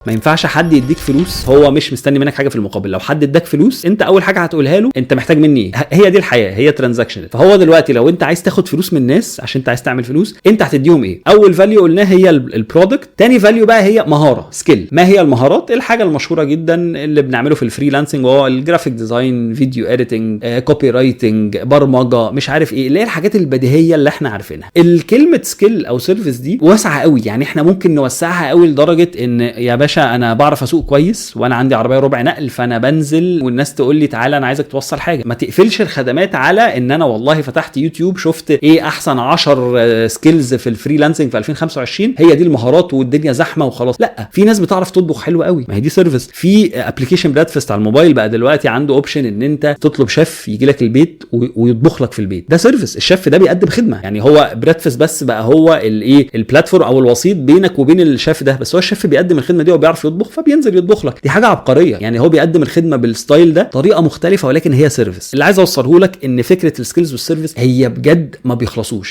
ما ينفعش حد يديك فلوس هو مش مستني منك حاجة في المقابل. لو حد اداك فلوس، انت اول حاجة هتقولها له: انت محتاج مني ايه؟ هي دي الحياه، هي transaction. فهو دلوقتي لو انت عايز تاخد فلوس من الناس عشان انت عايز تعمل فلوس، انت هتديهم ايه؟ اول value قلناها هي ال product. تاني value بقى هي مهاره، skill. ما هي المهارات؟ الحاجة المشهورة جدا اللي بنعمله في ال freelancing وهو ال graphic design، video editing، copywriting، برمجه، مش عارف ايه، اللي هي الحاجات البديهيه اللي احنا عارفينها. الكلمة skill او service دي واسعة قوي، يعني احنا ممكن نوسعها قوي لدرجة ان يا باشا انا بعرف اسوق كويس وانا عندي عربية ربع نقل، فانا بنزل والناس تقول لي: تعالى انا عايزك توصل حاجه. ما تقفلش الخدمات على ان انا والله فتحت يوتيوب شفت ايه احسن 10 skills في ال freelancing في 2025، هي دي المهارات والدنيا زحمة وخلاص. لا، في ناس بتعرف تطبخ حلو قوي، ما هي دي service. في application Breadfast على الموبايل بقى دلوقتي عنده option ان انت تطلب شيف يجي لك البيت ويطبخ لك في البيت، ده service. الشيف ده بيقدم خدمه، يعني هو Breadfast بس بقى هو الايه؟ ال platform او الوسيط بينك وبين الشيف ده، بس هو الشيف بيقدم الخدمة دي وبيعرف يطبخ فبينزل يطبخ لك. دي حاجة عبقريه، يعني هو بيقدم الخدمة بال style ده، طريقه مختلفة ولكن هي service. اللي عايز اوصله لك ان فكرة ال skills وال service هي بجد ما بيخلصوش.